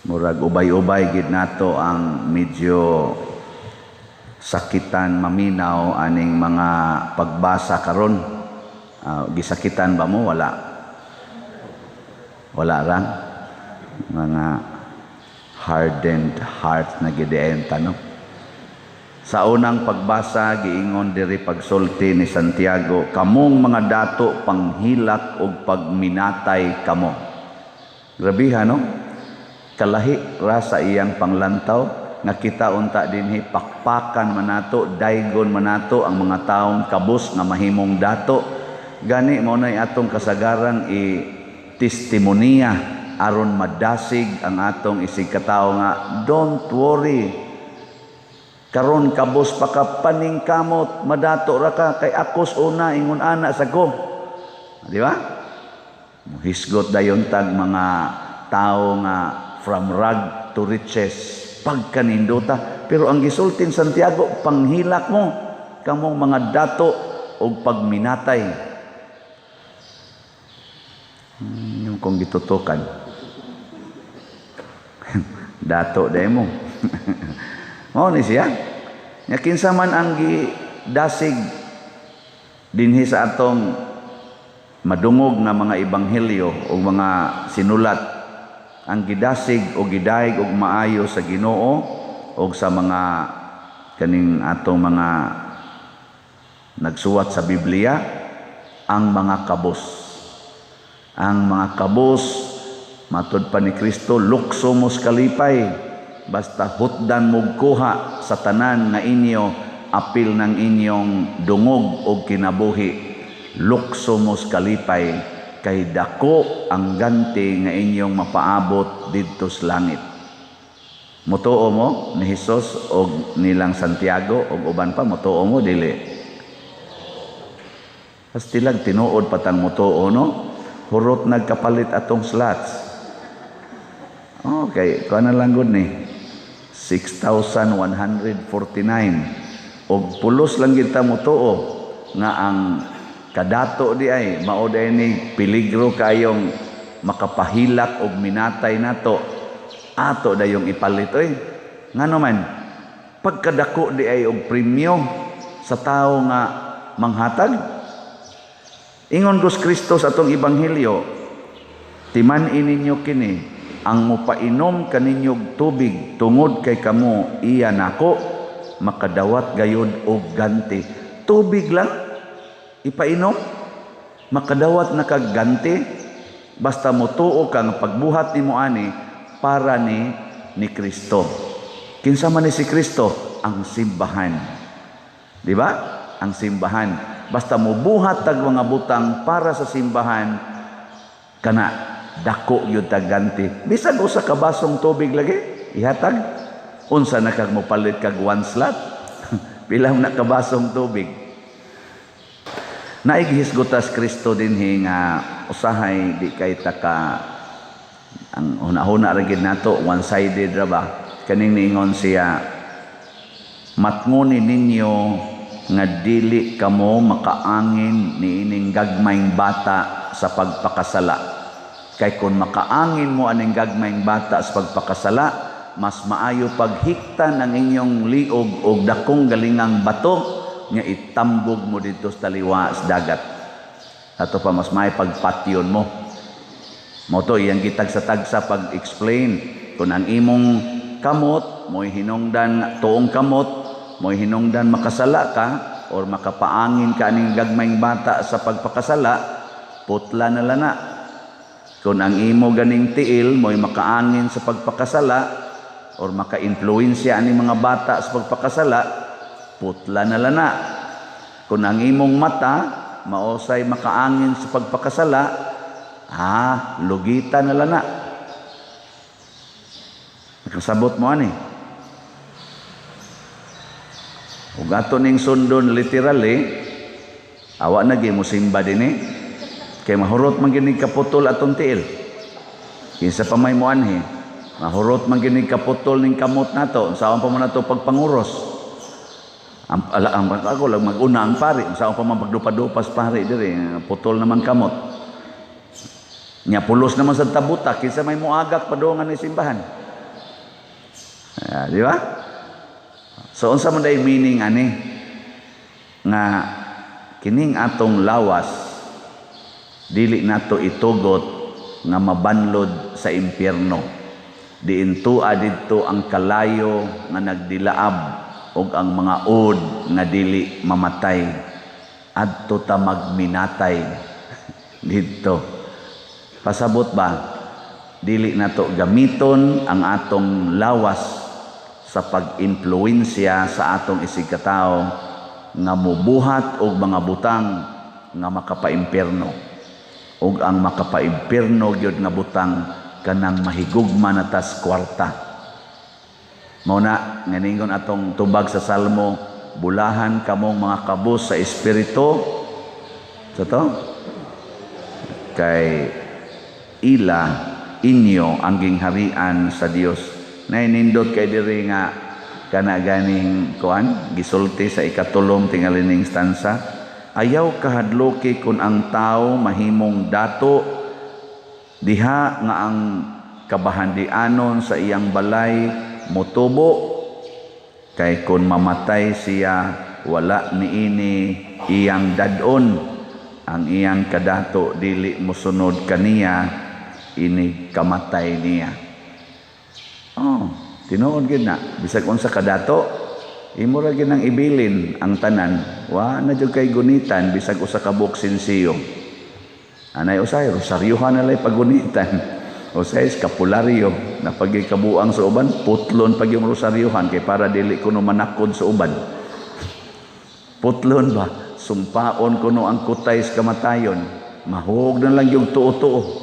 Murag ubay-ubay gid nato ang medyo sakitan maminaw aning mga pagbasa karon. Gisakitan ba mo? Wala. Wala ra. Mga hardened heart na gid no? Sa unang pagbasa, giingon diri, pagsulti ni Santiago, "Kamong mga dato, panghilak og pagminatay kamo." Grabiha, no? Kalahi ra sa iyang panglantaw nga kita unta dinhi pakpakan man nato, daygon man nato ang mga taong kabus nga mahimong dato. Gani mao nay atong kasagaran i testimoniya aron madasig ang atong isig katawo nga don't worry. Karon kabos pa ka, paningkamot, madato ra ka kay akos una ingon ana sa ko. Di ba? Hisgot dayon tag mga tao nga from rag to riches pagkanindota. Pero ang gisultin Santiago, "Panghilak mo kamong mga dato og pagminatay." Yung kung gitutukan. Dato dai mo. Mao ni siya. Nya kinsa man ang gidasig dinhi sa atong madungog nga mga ebanghelyo o mga sinulat, ang gidasig o gidayeg og maayo sa Ginoo o sa mga kaning atong mga nagsuwat sa Biblia, ang mga kabos. Ang mga kabos, matud pa ni Kristo, lukso mos kalipay basta hutdan mo kuha sa tanan nga inyo apil ng inyong dungog o kinabuhi. Lukso mos kalipay kay dako ang ganti nga inyong mapaabot didto sa langit. Mutuo mo ni Hesus og nilang Santiago og uban pa? Mutuo mo, dili? Pastilag tinuod patang mutuo, no? Hurot nagkapalit atong slots. Okay, kuha na lang gud ni 6,149 og pulos lang kita mutuo nga ang kadato di ay mao di ni peligro kayong makapahilak og minatay nato, ato dayong ipalit oy. Ngano man pagkadako di ay og premyo sa tawo nga manghatag. Ingon Gus Kristo sa atong ebanghelyo, "Timan-i ninyo kini, ang mopainom kaninyog tubig tungod kay kamo iya nako, makadawat gayod og ganti." Tubig lang ipainom, makadawat na kag ganti basta motuo ka nga pagbuhat nimo ani para ni Kristo. Kinsa man ni si Kristo? Ang simbahan, di ba? Ang simbahan. Basta mobuhat tag mga butang para sa simbahan, kana dako yun tag ganti. Bisag usa ka basong tubig lagi ihatag. Unsa na kag mopalit kag one slot? Pila na ka basong tubig? Naighisgotas Kristo dinhi nga usahay di kay taka ang hunahuna ra gid nato, one-sided ra ba. Kaning niingon siya, "Matngoni ninyo nga dili kamo makaangin niining gagmayng bata sa pagpakasala. Kay kung makaangin mo aning gagmayng bata sa pagpakasala, mas maayo paghiktan ang inyong liog og dakong galingang bato nga itambog mo dito sa taliwa sa dagat. Ato pa mas may pagpatyon mo." Mo to iyang gitagsa-tagsa pag-explain kung ang imong kamot mo'y hinungdan, tuong kamot mo'y hinungdan makasala ka or makapaangin ka aning gagmayng bata sa pagpakasala, putla na lana. Kung ang imo ganing tiil mo'y makaangin sa pagpakasala or maka-influensya aning mga bata sa pagpakasala, putla na lana. Kung ang imong mata maosay makaangin sa pagpakasala, lugita na lana. Nakasabot mo ani? Ug ato ning sundon literally, awa na gyud mo simba dinhi kay mahurot man gyud kaputol atong tiil. Kinsa pa may moanhi, mahurot man gyud kaputol ning kamot nato, unsaon pa man nato pagpanguros? Ang, ala, ang ako lang mag-una ang pari, unsaon pa man pagdupa-dupas pari diri, putol naman kamot. Nya pulos naman sa tabuta, kinsa may moagak padungan ni simbahan? Ah, di ba? So unsa man day meaning ani nga kining atong lawas dili nato itugot nga mabanlod sa impyerno, diin tua didto ang kalayo nga nagdilaab ug ang mga ud nga dili mamatay? Adto ta magminatay didto. Pasabot ba, dili nato gamiton ang atong lawas sa pag-impluwensya sa atong isigkatawo nga mubuhat og mga butang nga makapaimpierno? Ug ang makapaimpierno gyud nga butang, kanang mahigugma na tas kwarta. Mao na nga ningon atong tubag sa Salmo, "Bulahan kamong mga kabus sa espiritu sa to, kay ila inyo ang gingharian sa Dios." Nainindot kay diri nga kana ganing kuan gisulti sa ikatulom tingali ning stanza: "Ayaw kahadloki kung ang tao mahimong dato, diha nga ang kabahandianon sa iyang balay motubo, kay kung mamatay siya, wala niini iyang dad-on, ang iyang kadato dili mosunod kaniya ini kamatay niya." Oh, tinuod gid na, bisag unsa kadato, imo ra gid nang ibilin ang tanan. Wa na jud kay gunitan bisag usa ka buok sinsiyo. Anay usay rosaryuhan na lay pagunitan. Usay skapularyo na pagikabuang sa uban, putlon pag yung rosaryuhan kay para dili kuno manakod sa uban. Putlon ba? Sumpaon kuno ang kutay sa kamatayon. Mahug na lang yung tuo-tuo.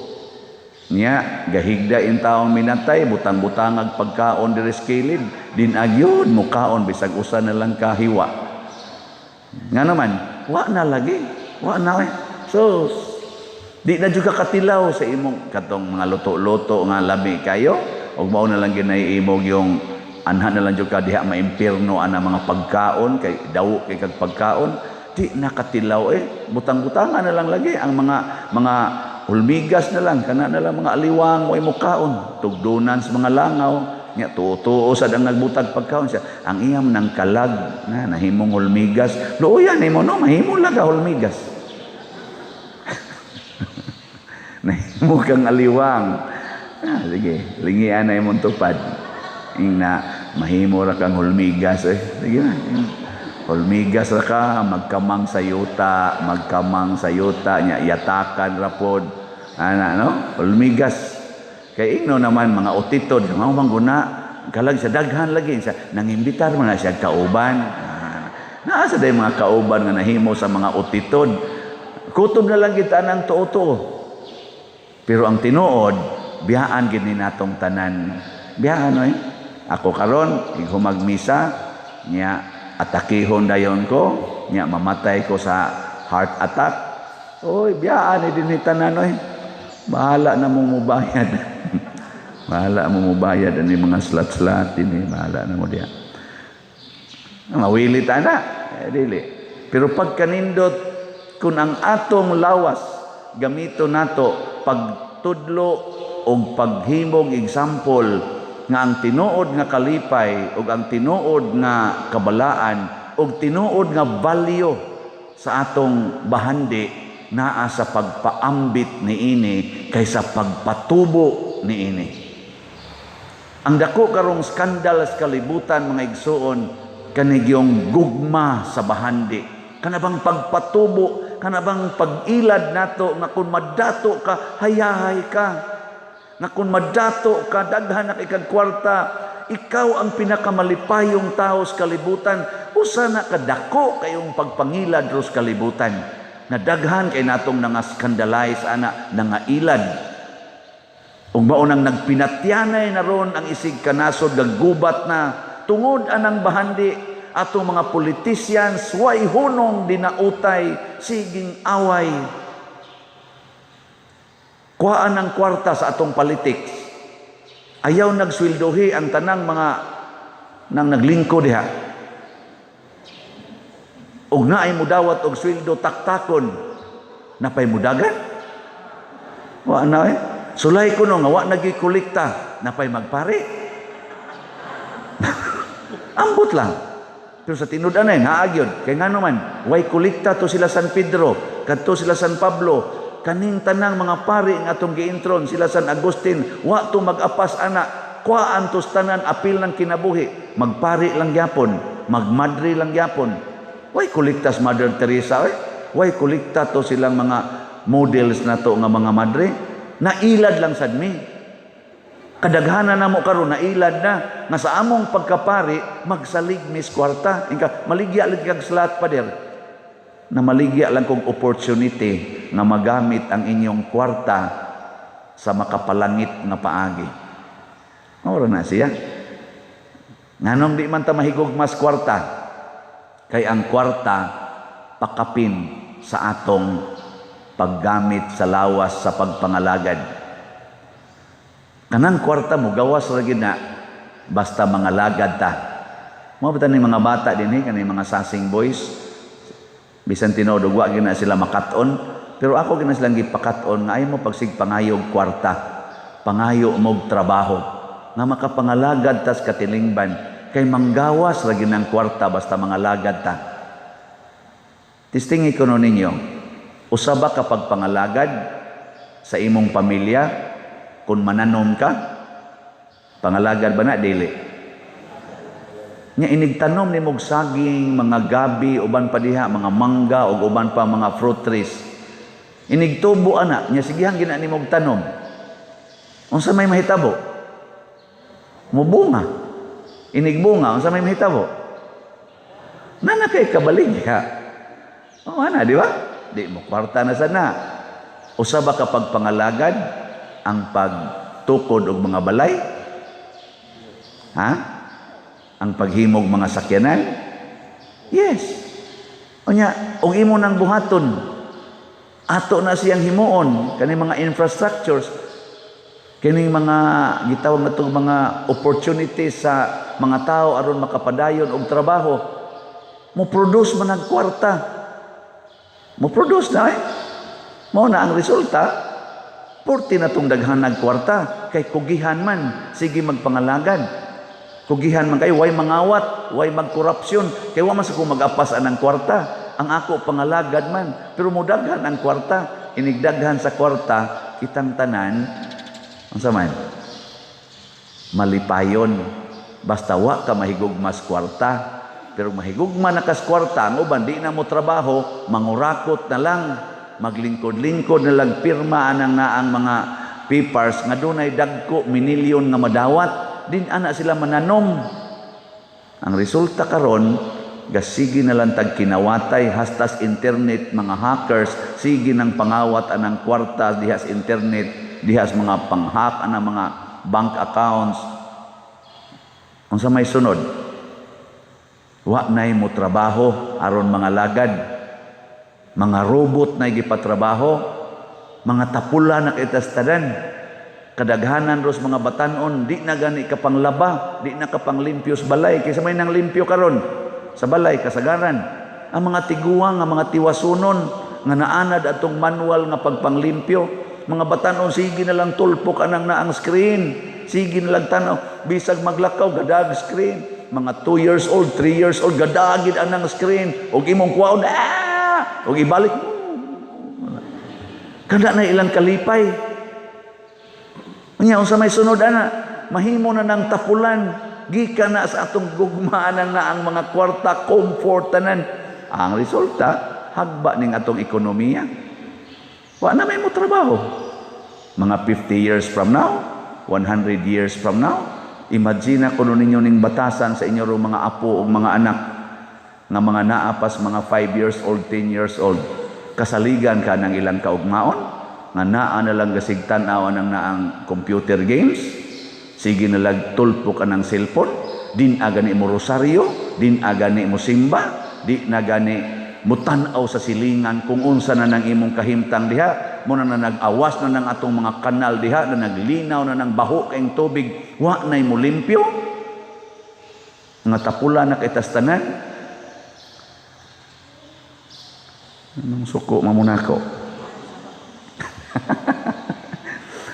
Nya, gahigda in taong minatay, butang-butang ag pagkaon diri sa kilid, din agyon mukaon bisag usa na lang kahiwa. Nga naman, wa na lagi, wa na eh. So, di na jud ka katilaw sa imong katong mga luto-luto nga lami kayo, ug mao na lang ginay imong yung anha na lang jud ka diha maimpirno ana mga pagkaon kay dawo kay kag pagkaon, di na katilaw eh. Butang-butangan na lang lagi ang mga hulmigas na lang, kana na lang mga aliwang mo imo kaon, tugdunan sa mga langaw nya, tuo-tuo sad ang nagbutag pagkaon siya. Ang iyam nang kalag na nahimong hulmigas. Luoyan nimo, no, mahimo lang ka hulmigas. Nahimo kang aliwang. Ah, sige, lingian na imong tupad. Ing na mahimo ra kang hulmigas eh. Sige na. Hulmigas ra ka, magkamang sa yuta, magkamang sa yuta nya, yatakan ra pod. Ana no? Hulmigas. Kay ingno naman mga utitod, mga mangguna, kalag sa daghan lagi sa nangimbitar man na siya kauban. Ah, naa sa day mga kauban nga nahimo sa mga utitod. Kutob na lang kita ng tuo-tuo. Pero ang tinuod, biyaan gid ni natong tanan. Biyaan oy. Ako karon ighumag misa nya, atakihon dayon ko nya, mamatay ko sa heart attack. Oy, biyaan ni din ni tanan oy. Bahala na mo mubayad. Bahala mo mubayad ani mga slat-slat ini, bahala na mo diya. Mawilit ana, eh, dili. Pero pagkanindot kung ang atong lawas gamito nato pagtudlo og paghimog example nga ang tinuod nga kalipay ug ang tinuod nga kabalaan ug tinuod nga value sa atong bahandi naa sa pagpaambit niini kaysa pagpatubo niini. Ang dako karong skandal sa kalibutan, mga igsuon, kanigyong gugma sa bahandi. Kana bang pagpatubo, kana bang pag-ilad nato nga kung madato ka, hayahay ka. Nga kung madato ka, daghan na kay kag kwarta, ikaw ang pinakamalipayong tao sa kalibutan. Usa na kadako kayong pagpangilad ros kalibutan. Na daghan kay natong nanga-scandalize ana, nangailad. Ug mao nang nagpinatyanay na ron ang isig kanasod, gaggubat na tungod anang bahandi. Atong mga politicians, way hunong, dinautay, siging away. Kuhaan ang kwarta sa atong politics. Ayaw nagsweldohi ang tanang mga nang naglingko diha. Ug naay mudawat og sweldo, taktakon. Napay mudagan? Wa na eh. Sulay ko no nga wa nagi kolekta, napay magpari. Ambot lang. Pero sa tinud-anay, naa gyud. Kay ngano man, way kolekta to sila San Pedro, kadto sila San Pablo, kaning tanang mga pari nga atong giintron, sila San Agustin, wa to mag-apas ana, kuhaan tos tanan apil ng kinabuhi, magpari lang gyapon, magmadre lang gyapon. Way kolektas Mother Teresa, oy. Way kolekta to silang mga models na to nga mga madre. Nailad lang sad mi. Kadaghanan na mo karon nailad na nga sa among pagkapari magsalig mis kwarta. Inka maligya lang kag slot, pader. Na maligya lang kog opportunity nga magamit ang inyong kwarta sa makapalangit nga paagi. Mao na siya. Nganong di man ta mahigugmas kwarta? Kay ang kwarta pakapin sa atong paggamit sa lawas sa pagpangalagad. Kanang kwarta mo gawas ra gid na basta mangalagad ta. Mao ba ni mga bata dinhi, kani mga sasing boys, bisan tinuod og wa gyud na sila makat-on, pero ako gyud na silang gipakat-on nga ay mo pagsig pangayog kwarta, pangayo mo'g trabaho nga makapangalagad tas katilingban, kay manggawas ra gyud ng kwarta basta mangalagad ta. Testingi kuno ninyo, usa ba ka pagpangalagad sa imong pamilya kung mananom ka? Pangalagad ba na? Dili. Nya inig tanom nimog saging, mga gabi, uban pa diha, mga mangga, ug uban pa mga fruit trees. Inigtubo ana, nya sigihan gina nimog tanom. Unsa may mahitabo? Mubunga. Inigbunga, unsa may mahitabo? Nana kay kabaligya. O ana, di ba? Di mo kwarta na sana. Usa ba kapag pangalagad ang pagtukod og mga balay? Ha? Ang paghimog mga sakyanan? Yes. Unya, og imo nang buhaton, ato na siyang himuon kani mga infrastructures, kining mga gitawag na itong mga opportunities sa mga tao aron makapadayon og trabaho, mo produce man ang kwarta. Mo produce na eh. Mao na ang resulta, purti na tong daghanag kwarta kay kugihan man, sige magpangalagad. Kugihan man kayo, way mangawat, way magkorupsyon, kay wa man sa kung mag-apas anang kwarta. Ang ako pangalagad man, pero mudaghan ang kwarta, inigdaghan sa kwarta, kitang tanan, unsa man? Malipayon. Basta wa ka mahigugmas kwarta. Pero mahigugma na kas kwarta, ang uban di na mo trabaho, mangurakot na lang, maglingkod-lingkod na lang, pirma anang naang mga papers nga dunay dagko minilyon nga madawat, din ana sila mananom. Ang resulta karon, gasige na lang tag kinawatay hastas internet, mga hackers sige nang pangawat anang kwarta dihas internet, dihas mga panghack anang mga bank accounts. Unsa may sunod? Wa nay mo trabaho aron mga lagad. Mga robot na gipatrabaho, mga tapula na kitastadan. Kadaghanan ros mga batanon, di na gani ka panglaba, di na ka panglimpyos balay. Kaysa may nang limpyo karon sa balay, kasagaran. Ang mga tiguang, ang mga tiwasunon, nga naanad atong manual nga pagpanglimpyo. Mga batanon, sige na lang tulpok anang naang screen. Sige na lang tanaw, bisag maglakaw, gadag screen. Mga 2 years old, 3 years old, gadagid anang screen. Og imong kuwaon, ah! Og ibalik. Kada na ilang kalipay. Unya, unsa may sunod ana? Mahimo na ng tapulan. Gikan na sa atong gugmaan na ang mga kwarta, comfort tanan. Ang resulta, hagba ning atong ekonomiya. Wa na may mo trabaho. Mga 50 years from now, 100 years from now, imagine na kuno ninyo ning batasan sa inyo mga apo o mga anak nga mga naapas mga 5 years old, 10 years old. Kasaligan ka ng ilang kaugmaon nga naa na lang gasig tan-aw ang naang computer games, sige na lang tulpok anang cellphone, din agani mo rosaryo, din agani mo simba, di na gani mutan-aw sa silingan kung unsa na nang imong kahimtang diha, mo na nag-awas na ng atong mga kanal diha, na naglinaw na ng baho kayong tubig, wa na'y mo limpyo, nga tapula na kay tastanan. Anong suko mamunako?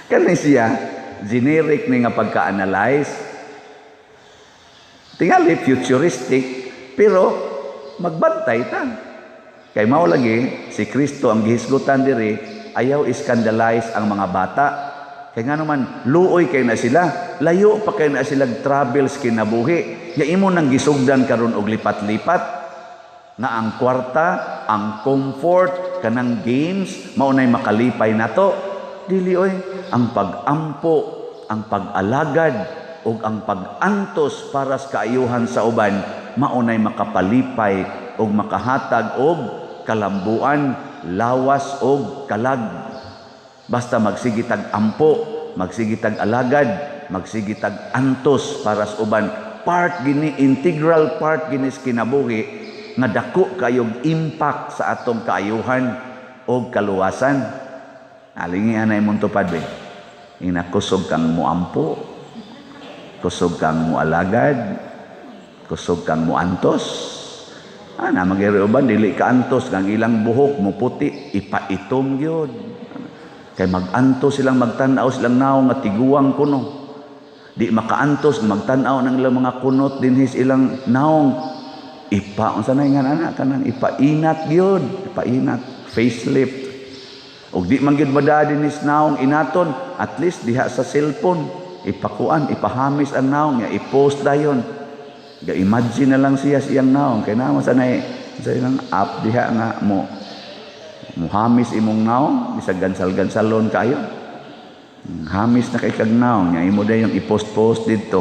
Kani siya, generic ni nga pagka-analyze. Tingali futuristic, pero magbantay ta. Kay mao lagi si Kristo ang gihisgutan diri, ayaw scandalize ang mga bata. Kay nga naman luoy kay na sila, layo pa kay na sila travels kinabuhi. Nya imo nang gisugdan karon og lipat-lipat nga ang kwarta, ang comfort, kanang games mao nay makalipay nato. Dili oy, ang pag-ampo, ang pag-alagad ug ang pag-antos para sa kaayuhan sa uban mao nay makapalipay ug makahatag og kalambuan, lawas og kalag. Basta magsige tag ampo, magsige tag alagad, magsige tag antos para sa uban, part gini, integral part gini sa kinabuhi nga dako kayog impact sa atong kaayuhan og kaluwasan. Alingi anay imong tupad be. Ina, kusog kang muampo, kusog kang mualagad, kusog kang muantos. Ana magyari uban dili ka antos kang ilang buhok mo puti, ipaitom gyud. Kay mag-antos silang magtan-aw silang naong nga tiguang kuno. Di makaantos magtan-aw ng ilang mga kunot dinhis ilang naong, ipa unsa na nga ana kanang ipainat gyud, ipainat, facelift. Og di man gyud mada dinhis naong inaton, at least diha sa cellphone ipakuan, ipahamis ang naong nga i-post dayon. Ga imagine na lang siya sa iyang naong kay naa sa nay sa ilang app diha nga mo muhamis imong naong bisag gansal-gansalon kayo. Hamis na kay kag naong nya imo dayon i-post-post didto.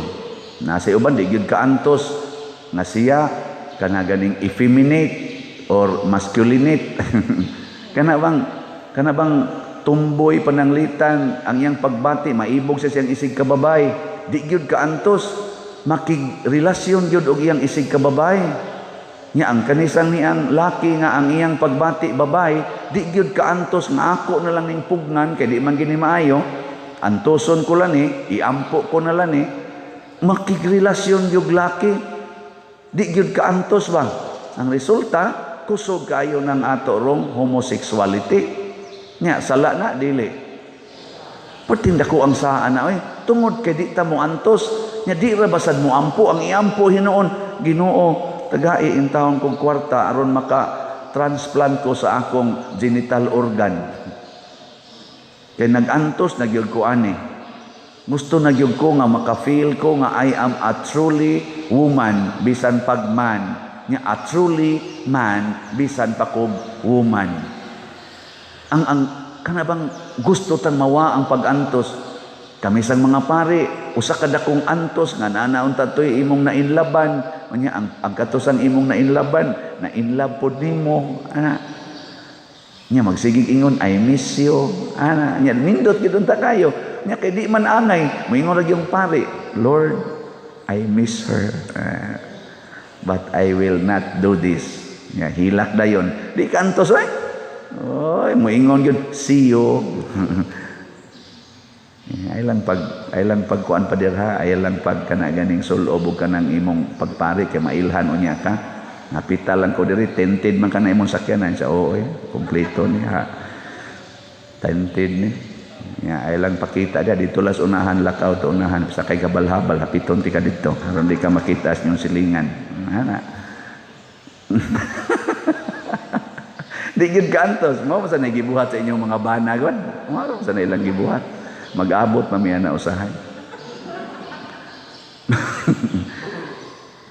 Nasa uban di gyud kaantos nga siya kana ganing effeminate or masculinate. Kana bang tumboy pananglitan ang iyang pagbati maibog sa siyang isig kababay, di gyud kaantos, makigrelasyon gyud og iyang isig kababay. Nya ang kanisang niyang laki nga ang iyang pagbati babay, di gyud kaantos nga ako na lang ning pugnan kay di man gini maayo, antoson ko lang ni, iampo ko na lang ni, makigrelasyon gyud laki. Di gyud kaantos ba? Ang resulta, kusog kayo ng ato rong homosexuality. Nya sala na dili? Perting dako ang saan na oy, tungod kay di ta mo antos, nya di ra basad mo ampo, ang iampo hinuon, "Ginoo, tagai intawon kong kwarta aron maka transplant ko sa akong genital organ. Kay nag-antos na gyud ko ani. Gusto na gyud ko nga maka-feel ko nga I am a truly woman bisan pag man. Nga a truly man bisan pa kog woman." Ang kana bang gusto tang mawa ang pag-antos. Kami sang mga pare, usa ka dakong antos nga naanaon ta toy imong nainlaban, unya ang katusan imong nainlaban, na-inlove pod nimo, ana. Nya magsigig ingon, "I miss you." Ana, nya nindot gid unta kayo. Nya kay di man angay, moingon ra yung pare, "Lord, I miss her. But I will not do this." Nya hilak dayon. Di ka antos oy. Oy, moingon gyud, "See you." Ay lang pagkuan pa dirha, ay lang pag kana ganing sulob og kanang imong pagpari kay mailhan unya ka. Napita lang ko diri, tinted man kana imong sakyanan sa, oo eh, kompleto ni ha. Tinted ni. Ya, ay lang pakita dia dito las unahan, lakaw to unahan sa kay gabal-habal hapiton ti ka dito aron di ka makita sa inyong silingan. Ana. Di gyud kaantos, mao sa gibuhat sa inyong mga bana god. Mao sa ilang gibuhat. Mag-abot mamiya na usahay.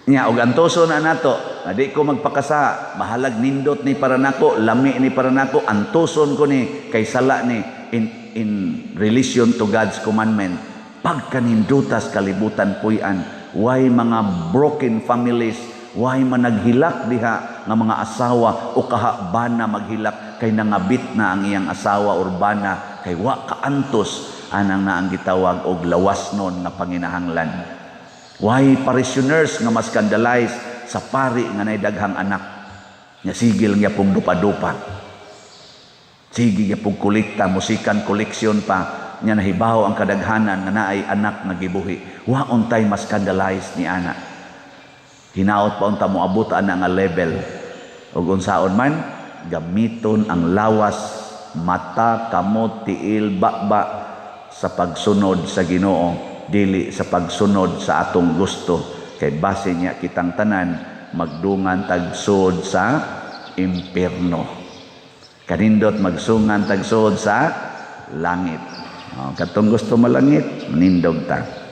Nya og antoso na nato, di ko magpakasa, bahalag nindot ni para nako, lami ni para nako, antoson ko ni kay sala ni in relation to God's commandment. Pagkanindutas kalibutan puy-an, why mga broken families, why man naghilak diha nga mga asawa o kaha bana maghilak kay nangabit na ang iyang asawa or bana kay wa kaantos anang na ang gitawag og lawas nun nga panginahanglan. Why parishioners nga ma-scandalize sa pari nga nay daghang anak nga sigil nga pong dupa-dupa, sige nga pong kolekta, musikan koleksyon pa nya nahibaw ang kadaghanan nga naay anak nga gibuhi. Wa untay ma-scandalize ni ana. Hinaot pa unta moabot ana nga level. Ug unsaon man gamiton ang lawas, mata, kamot, tiil, baba sa pagsunod sa Ginoo, dili sa pagsunod sa atong gusto. Kay base niya kitang tanan magdungan tagsuod sa impierno. Kanindot magsungan tagsuod sa langit. Oh, katong gusto malangit, manindog ta.